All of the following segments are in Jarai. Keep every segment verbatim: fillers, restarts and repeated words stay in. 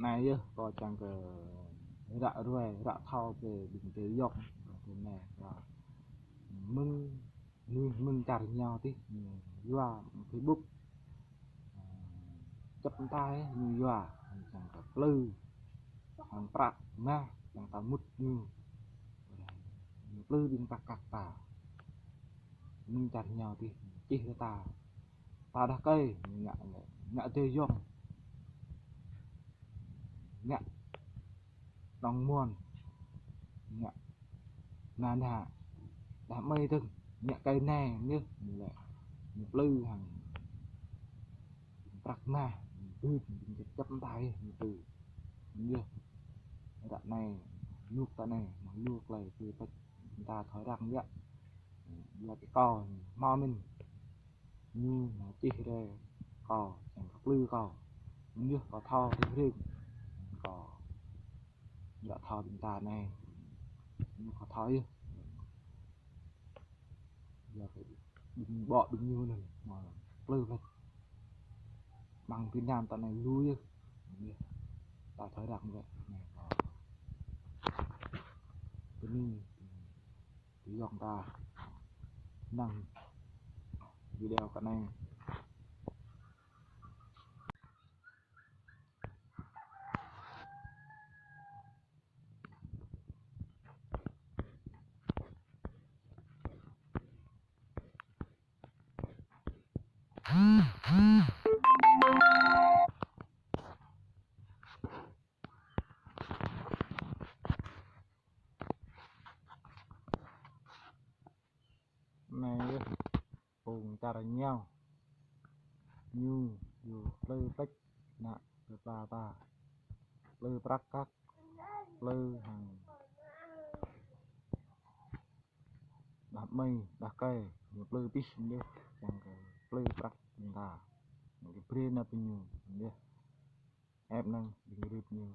Anai yơh, kâo čang kơ ră ruai, ră thâo kơ ƀing tơ yŏng, kơ tơ anai, kơ mơ̆ng, mơ̆ng, mơ̆ng čar ñu tih, ñu yua Facebook, čăp mơta, ñu yua, čang kơ plư, hăng prăk mah, čang kơ mŭt ñu, ñu plư ƀing prăk kăk ta. Mơ̆ng čar ñu tih, čih kơ ta. Ta đah kơi, ngă, ngă tơ yŏng. Ngă nong muôn. Ngă na na. Đah mơi tơ̆ng, ngă kơi anai, ñu, ñu lĕ. Ñu plư hăng prăk mah, ñu bưp, ñu čăp, čăp mơta, ñu plư. Ñu, ră anai, nuk ta anai, mơ̆ng nuk lơi, plư pĕč, ta thâo răng yơh. Yua kơ kâo, hmâo mơ̆n. Ñu, ñu čih rai kâo, čang kơ plư kâo. Mơ̆n yơh kâo thâo rĭm rĭm. Kâo, yua thâo ƀing ta anai. Ñu kâo thâo yơh. Yua kơ ƀing ƀô̆ ƀing ñu anŭn, mă plư pĕč. Mơ̆ng Việt Nam ta anai lu yơh. Yơh. Ta thâo răng wĕ. Anai kâo. Tơ anai. Tơ yŏng ta. Năng video kơ anai. Anai yơh, phung čar ñu. Ñu, ñu plư pĕč, nă, plư pla ta. Plư prăk kăk, plư hăng đah mơi, đah kơi, ñu plư pih ñu, čang kơ plư prăk ƀing ta. Ñu kơ brơi nă ƀing ñu, ñu. Ĕp năng, ƀing rĭm ñu.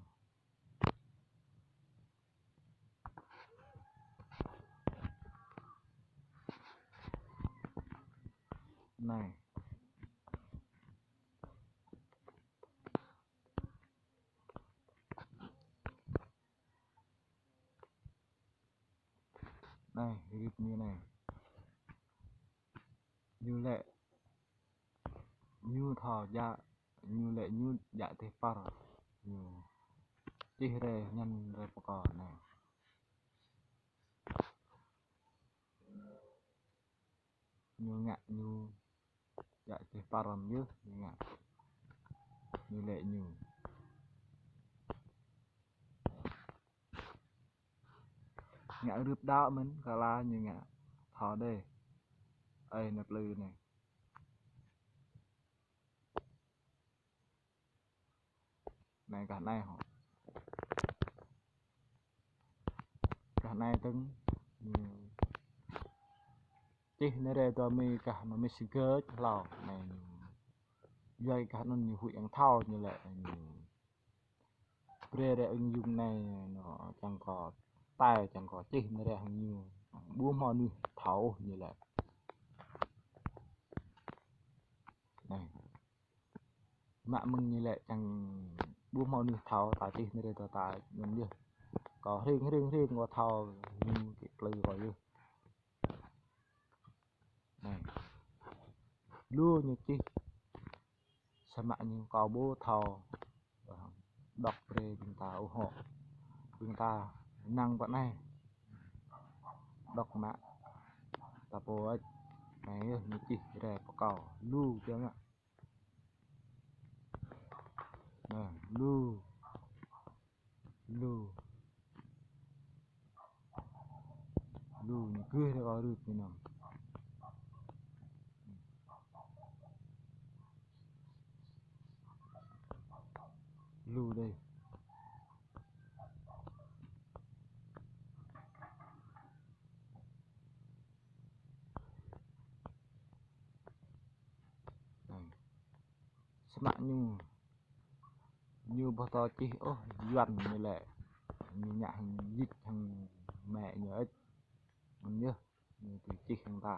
Anai. Anai, rĭm ñu anai. Ñu lĕ, ñu thâo djă, ñu lĕ ñu djă tih păr. Ñu čih rai ñăn rai pơkŏ anai. Ñu ngă ñu djă tih păr mơ̆n yơh, ñu ngă. Ñu lĕ ñu. Ngă rưp đaŏ mơ̆n, kơ la ñu ngă. Thâo đơi. Ơi, nă plư anai. Anai gah anai hŏ. Gah anai tơ̆ng, hm, čih anai rai tơ mơi gah anŭn mơi si gơč hlâo. Anai ñu. Yua kơ gah anŭn ñu huĭ yang thâo ñu lĕ ñu. Brơi rai ưng yŭng anai ñu čang kơ tai čang kơ čih anai rai hăng ñu. Ƀu hmâo anih thâo ôh ñu lĕ. Anai. Mă mơ̆ng ñu lĕ čang ƀu hmâo anih thâo ta čih anai rai tơ ta anŭn yơh. Kâo hring hring hring kâo thâo ñu kơ plư kâo yơh. Anai. Lu ñu čih. Samơ̆ ñu kâo ƀu thâo. Đŏk brơi ƀing ta ôh hŏ. Ƀing ta năng pơ anai. Đŏk mă. Ta pô ĕč. Anai yơh ñu čih rai pơ kâo. Lu čang mă. Anai, lu. Lu. Lu ñu gơ̆ rai kơ rưp ñu anŭn. Lu đơi. Anai. Samơ̆ ñu, ñu ƀu thâo čih ôh Yuan ñu lĕ. Ñu ngă hăng jĭt hăng mĕ ñu ĕč. Anŭn yơh, ñu tui čih hăng ta.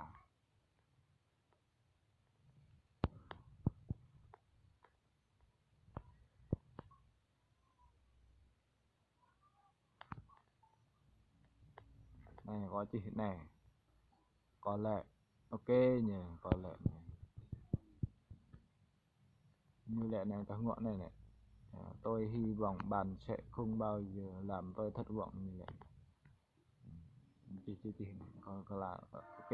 Anai, kâo čih anai. Kâo laĭ. Ok ñu, kâo laĭ anai. Ñu laĭ anai, tơhngŏ anai laĭ. Ơ, tôi hy vọng bạn sẽ không bao giờ làm tôi thất vọng, ñu laĭ. Čih, čih, čih. Kâo, kâo laĭ. Ok,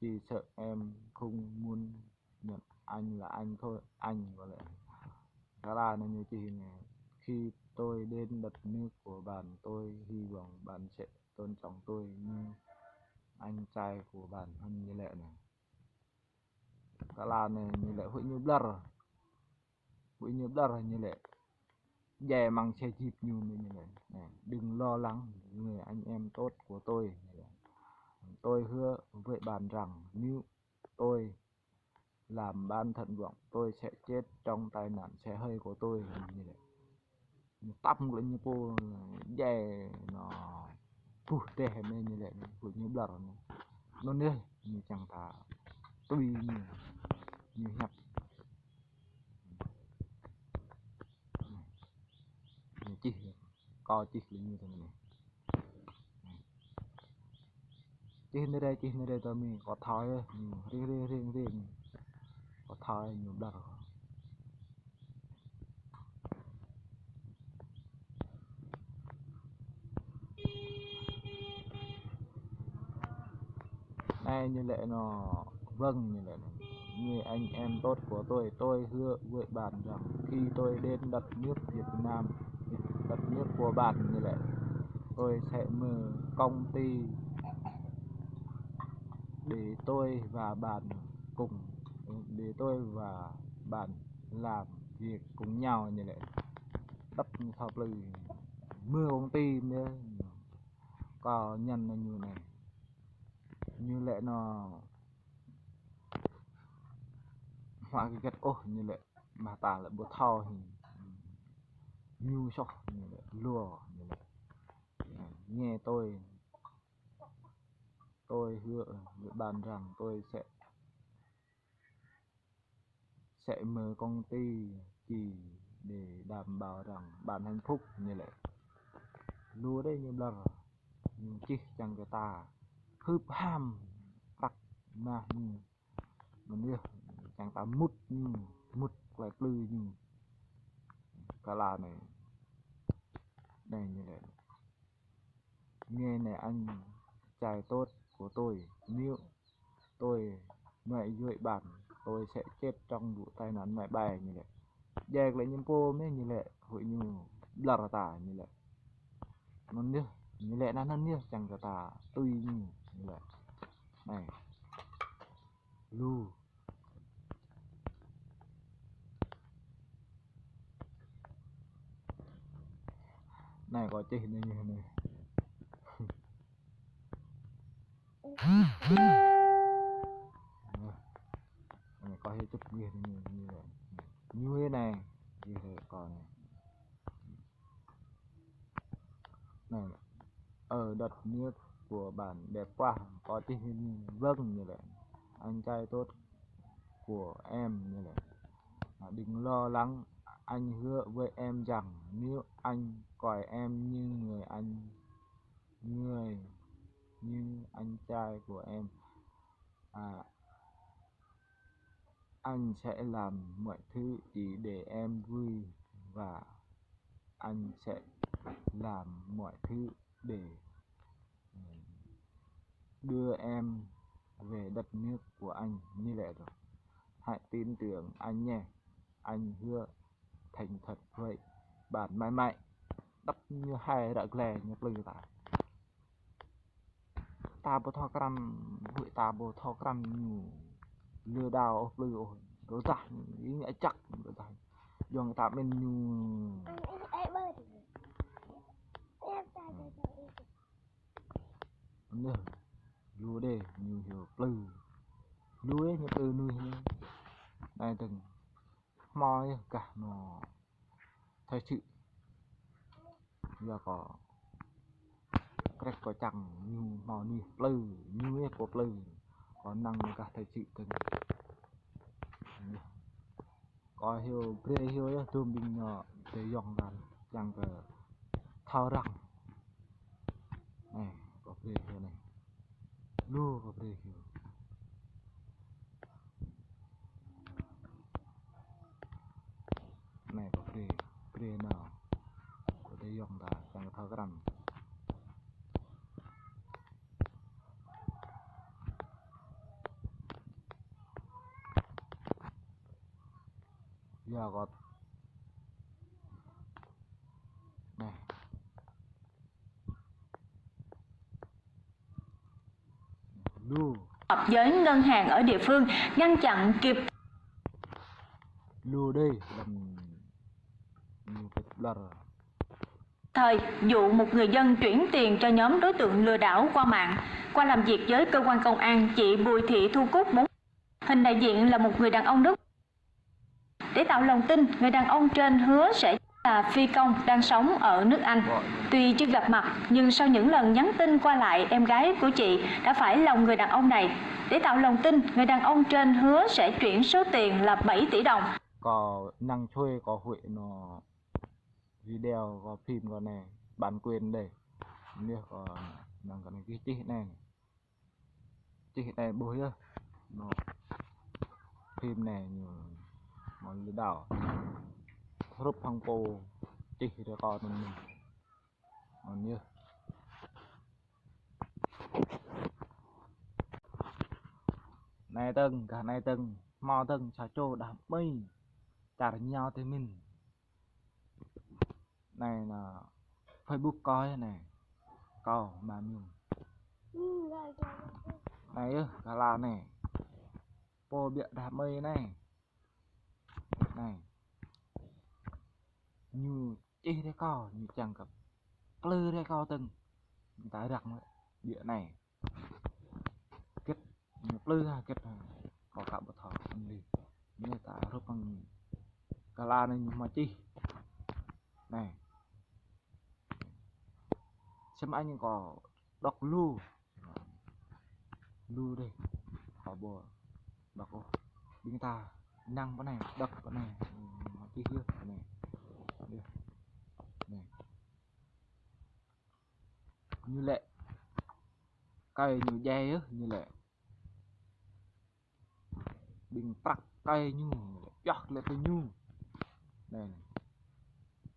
chỉ sợ em không muốn nhận anh là anh thôi, anh, kâo laĭ. Kâo laĭ anai ñu čih anai. Khi tôi đến đất nước của bạn, tôi hy vọng bạn sẽ tôn trọng tôi như anh trai của bạn hơn, ñu laĭ anai. Kâo laĭ anai ñu laĭ, huĭ ñu ƀlŏr. Huĭ ñu ƀlŏr ñu laĭ. Djai amăng xe jeep ñu mơ̆n ñu laĭ. Anai, đừng lo lắng, người anh em tốt của tôi, ñu laĭ. Tôi hứa với bạn rằng nếu tôi làm bạn thất vọng, tôi sẽ chết trong tai nạn xe hơi của tôi, ñu laĭ. Ñu tăm glaĭ ñu pô, djai anŭn, puh teh mơ̆n ñu laĭ, huĭ ñu ƀlŏr anŭn. Anŭn yơh, ñu čang ta tui ñu, ñu hiăp. Ñu čih, kâo čih glaĭ ñu tui anai. Čih anai rai, čih anai rai tơ mĭn, kâo thâo yơh, ñu ring, ring, ring, ring. Kâo thâo yơh, ñu ƀlŏr. Anai ñu laĭ anŭn, vâng, ñu laĭ anŭn. Người anh em tốt của tôi, tôi hứa với bạn rằng khi tôi đến đất nước Việt Nam, đất nước của bạn, ñu laĭ, tôi sẽ mở công ty để tôi và bạn cùng, để tôi và bạn làm việc cùng nhau, ñu laĭ. Tơpă ñu thâo plư. Mở công ty mơ̆n. Kâo ñăn anŭn ñu anai. Ñu laĭ anŭn, huă hơget ôh, ñu laĭ, mơ̆ ta laĭ ƀu thâo hĭ. Ñu soh, ñu laĭ, lua, ñu laĭ. Nghe tôi, tôi hứa với bạn rằng tôi sẽ sẽ mở công ty chỉ để đảm bảo rằng bạn hạnh phúc, ñu laĭ. Lu đơi ñu ƀlŏr, ñu čih čang kơ ta hưp ham prăk mah ñu. Mơ̆n yơh, čang ta mŭt ñu, mŭt tơlơi plư ñu. Kâo laĭ anai, anai ñu laĭ. Nghe này anh trai tốt của tôi, nếu tôi nói dối bạn, tôi sẽ chết trong vụ tai nạn máy bay, ñu laĭ. Djai glaĭ ñu pô mơ̆n ñu laĭ, huĭ ñu ƀlŏr ta ñu laĭ. Anŭn yơh, ñu laĭ anŭn, anŭn yơh, čang kơ ta tui ñu, ñu laĭ. Anai. Lu. Anai kâo čih anai ñu anai. Anai kâo hĭ čŭp gih anai ñu, ñu anai. Ñu anai, gih kâo anai. Anai, ở đất nước của bạn đẹp quá, kâo čih anai, vâng, ñu laĭ. Anh trai tốt của em, ñu laĭ. À, đừng lo lắng, anh hứa với em rằng nếu anh coi em như người anh, người, như anh trai của em, à, anh sẽ làm mọi thứ chỉ để em vui và anh sẽ làm mọi thứ để, ừ, đưa em về đất nước của anh, ñu laĭ tơ. Hãy tin tưởng anh nhé. Anh hứa thành thật với bạn mãi mãi. Tơpă ñu hai ră glai ñu plư ta. Ta ƀu thâo krăn, huĭ ta ƀu thâo krăn ñu lừa đảo ôh, plư ôh. Rơđah ñu, ih ngă čăk rơđah. Yua kơ ta mĭn ñu. Anai, lu đơi ñu hyu plư. Lu đơi ñu plư nuih ñu. Anai tơ̆ng. Hmâo yơh gah anŭn thời sự. Yua kơ krĕk kơ čang ñu hmâo anih plư, ñu yơh pô plư. Kâo năng gah thời sự tơ̆ng. Kâo hyu brơi hyu yơh dôm ƀing ñu tơ yŏng dan čang kơ thâo răng. Anai, kâo brơi hyu anai. Lu kơ brơi hyu. Anai kơ brơi, brơi nao. Kơ tơlơi yŏng ta, čang kơ thâo krăn. Ya kơ. Anai. Lu. Hợp với ngân hàng ở địa phương, ngăn chặn kịp Lu đơi, đăm ñu pet blar. Thời vụ một người dân chuyển tiền cho nhóm đối tượng lừa đảo qua mạng. Qua làm việc với cơ quan công an, chị Bùi Thị Thu Cúc, bốn, hình đại diện là một người đàn ông Đức. Để tạo lòng tin, người đàn ông trên hứa sẽ là phi công đang sống ở nước Anh. Tuy chưa gặp mặt, nhưng sau những lần nhắn tin qua lại, em gái của chị đã phải lòng người đàn ông này. Để tạo lòng tin, người đàn ông trên hứa sẽ chuyển số tiền là bảy tỷ đồng. Kâo năng čuê kâo huĭ nao video kâo phim kâo anai, bản quyền đơi. Anai kâo năng kâo anai gih čih anai. Čih anai ƀuh yơh. Nao phim anai ñu mơ̆ lừa đảo. Hrup hăng pô čih rơkâo anŭn mơ̆n. Anŭn yơh. Anai tơ̆ng, gah anai tơ̆ng, hmâo tơ̆ng sa čô đah kơmơi. Čar ñu tơ mĭn. Anai nao Facebook kâo yơh anai. Kâo Ama Miêng. Anai yơh, kơ la anai. Pô biă đah kơmơi anai. Anai. Ñu čih rơkâo, ñu čang kơ plư rơkâo tơ̆ng. Ñu ta răk mơ̆ biă anai. Gĭt, ñu plư ha gĭt ha. Kâo ka ƀu thâo anai. Ñu ta hrup hăng kơ la anai ñu mă čih. Anai. Sem anh kâo đŏk lu. Lu đơi. Kâo ƀu đŏk ôh. Ƀing ta năng pơ anai, đŏk pơ anai. Mă čih yơh pơ anai. Yơh. Anai. Ñu lĕ. Kơi ñu djai yơh, ñu lĕ. Ƀing prăk kơi ñu, pioh lĕ kơ ñu. Anai.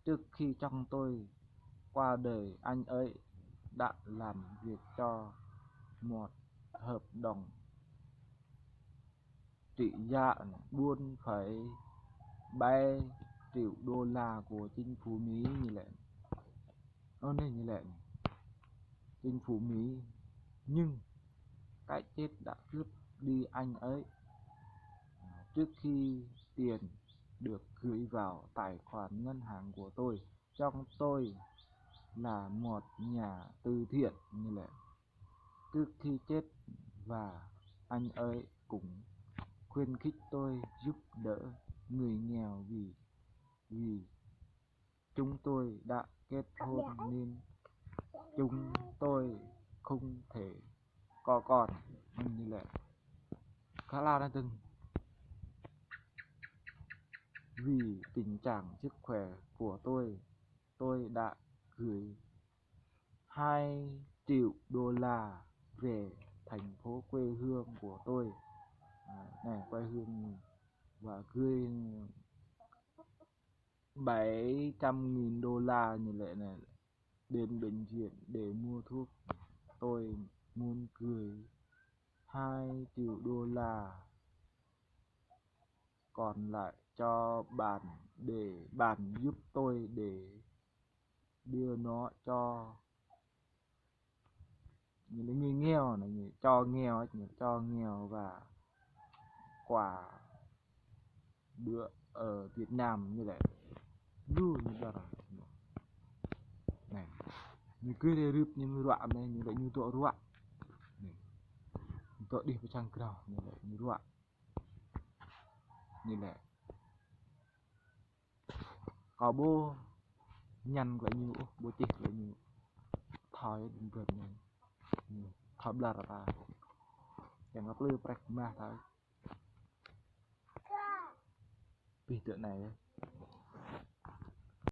Trước khi chồng tôi qua đời, anh ấy đã làm việc cho một hợp đồng trị giá bốn phẩy bảy triệu đô la của chính phủ Mỹ ñu lĕ. Ơ, anai ñu lĕ. Chính phủ Mỹ, nhưng cái chết đã cướp đi anh ấy. À, trước khi tiền được gửi vào tài khoản ngân hàng của tôi, chồng tôi là một nhà từ thiện ñu lĕ. Trước khi chết và anh ấy cũng khuyến khích tôi giúp đỡ người nghèo vì, vì chúng tôi đã kết hôn nên chúng tôi không thể có con. Anŭn ñu lĕ. Kơ la anai tơ̆ng. Vì tình trạng sức khỏe của tôi, tôi đã gửi hai triệu đô la về thành phố quê hương của tôi. À, anai, quê hương và gửi bảy trăm nghìn đô la ñu lĕ anai, đến bệnh viện để mua thuốc. Tôi muốn gửi hai triệu đô la còn lại cho bạn để bạn giúp tôi để đưa nó cho Ñu lĕ người nghèo anai, ñu cho nghèo, ñu cho nghèo và quà bữa ở Việt Nam ñu lĕ. Lu ñu dơr. Anai. Ñu gơ̆ rai rưp ñu mơ̆ ruă anai, ñu lĕ ñu dŏ ruă. Anai. Ñu dŏ đih pơ čang krao, ñu lĕ ñu ruă. Ñu lĕ. Kâo ƀu ñăn glaĭ ñu ôh, ƀu čih glaĭ ñu. Thâo yơh, đơ̆ng bơ̆n ñu. Ñu thâo blar ta. Yang kơ plư prek mah ta. Pih tơ anai yơh.